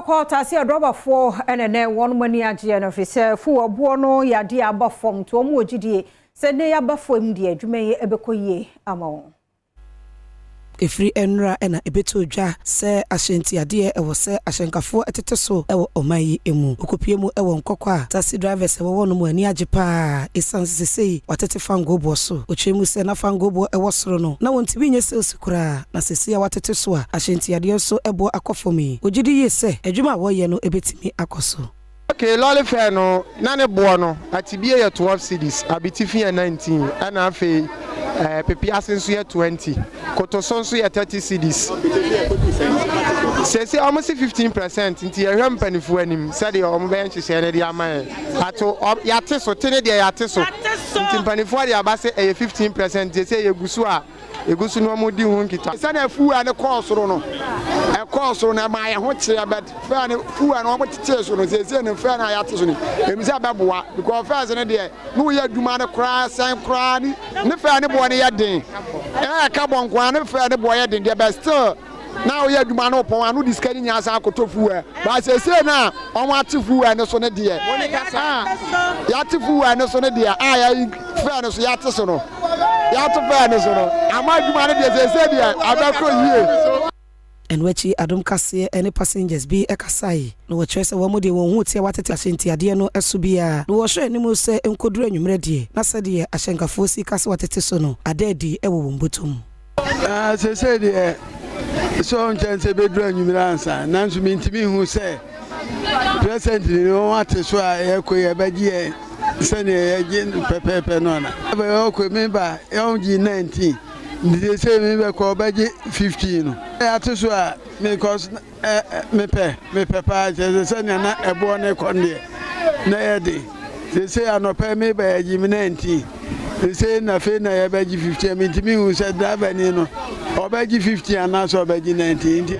Nkɔkɔ taxi adrɔbafoɔ ɛna nɛ wɔn ani agyeɛ no, firi sɛ fuel boɔ no yɛ adeɛ aba fam, nti wɔn wɔ gyidie sɛ ne yɛaba fam deɛ, adwuma yi ɛbɛkɔ yie ama wɔn. Ɛfiri nnora ɛna ɛbɛtɔ dwa sɛ ahyɛntiadeɛ ɛwɔ sɛ ahyɛnkafoɔ ɛtete so ɛwɔ ɔman yi mu. Okopie mu ɛwɔ Nkɔkɔ a, taxi drivers ɛwɔ no mu ani agye paa, ɛsiane sɛ sesei watete fango boɔ so. Ɔkyerɛ mu sɛ na fango boɔ ɛwɔ soro no, na wɔntumi nyɛ sales koraa, na sesei a watete so a ahyɛntiadeɛ nso ɛboɔ akɔ fam yi, ogye di yie sɛ adwuma a wɔyɛ no ɛbɛtumi akɔ so. Okay, lorry fare no na ne boɔ no, Atibie yɛ 12 cedis, Abitifi yɛ 19, ɛna afei Pepiase nso yɛ 20, Kotoso nso yɛ 30 cedis. Sese ɔmo si 15%, nti yɛhwɛ mpanimfoɔ anim sɛdeɛ ɔmo bɛyɛ nhyehyɛe no de ama yɛn ato. Yɛate so te ne deɛ yɛate so, nti mpanimfoɔ de aba sɛ ɛyɛ 15%. Sese yɛgu so a egu so no, ɔmo di ho nkita. Sɛdeɛ fuel ne kɔɔ soro no, ɛkɔɔ soro no, ɛma yɛn ho kyerɛ, but fare no, fuel no wɔn tete so no, seesei no fare no a yɛate so no, emi sɛ ɛbɛboa, because first no deɛ, ne woyɛ adwuma no koraa sɛn koraa ne fare ne boɔ no yɛ den, ɛyɛ ɛka bɔ nko ara, ne fare ne boɔ yɛ den deɛ, but still na woyɛ adwuma no pɔn ano de sika no nyinaa san akɔtɔ fuel. But seesei no a wɔn ate fuel no so no deɛ, a yɛate fuel no so no deɛ, a yɛyi fare no so, yɛate so no, yɛate fare no so no, ama adwuma no deɛ, seesei deɛ abɛkɔ yie. Ɛno akyi, Adom Kaseɛ ne passengers bi kasae na wɔkyerɛ sɛ wɔn deɛ, wɔn ho tia watete ahyɛntiadeɛ no so biara, na wɔhwɛ anim sɛ nkɔduru anwummerɛ deɛ, na sɛdeɛ ahyɛnkafoɔ si ka sɛ watete so no ada adi wɔ wɔn bɔtɔ mu. Seesei deɛ, sɛ nkyɛn sɛ bɛduru anwummerɛ ansa, nanso mentumi hu sɛ present ni wɔn ate so a yɛkɔ yɛbɛgye yɛn sɛnea yɛgye no pɛpɛɛpɛ no ana. Ɔkɔ mi ba yɛn gye 19, nti seesei mi bɛkɔ ɔbɛgye 15 no yɛate so a, because mepɛ paa kyerɛ sɛ sɛnea na ɛboɔ ne kɔ no deɛ, na yɛ den. Seesei anɔpɛ mi ba yɛgye mi 19, seesei na afei na yɛbɛgye 15. Mentumi hu sɛ driver ni no ɔbɛgye 15 anaasɛ ɔbɛgye 19 nti.